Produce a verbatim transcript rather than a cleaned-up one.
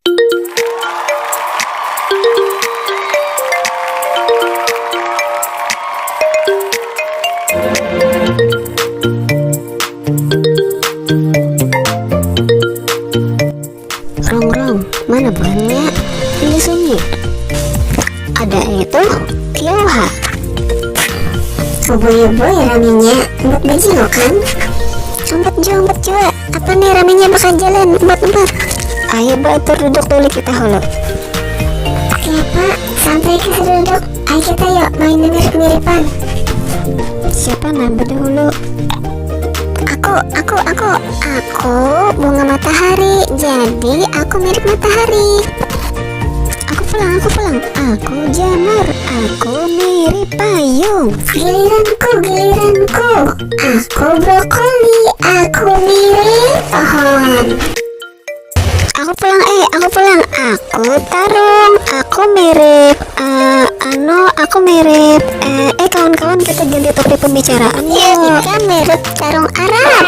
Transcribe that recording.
Rong, Rong, mana buhannya? Ini sunyi. Ada itu, Tioha. Oboi-oboi raminya, empat bajingokan. Empat jua, empat jua. Apa nih raminya bakal jalan, empat, empat. Ayo, Ba, atur duduk dulu kita hulu. Oke, Pak, sampai ke duduk. Ayo kita yuk main mirip-miripan. Siapa nambah dahulu? Aku, aku, aku. Aku bunga matahari, jadi aku mirip matahari. Aku pulang, aku pulang. Aku jamur, aku mirip payung. Giliranku, giliranku. Aku brokoli, aku mirip pohon. Aku pulang, eh, aku pulang. Aku tarung, aku mirip, eh, anu, aku mirip, eh, eh, kawan-kawan, kita ganti topik pembicaraan. Ya, yuk. Kita mirip tarung Arab.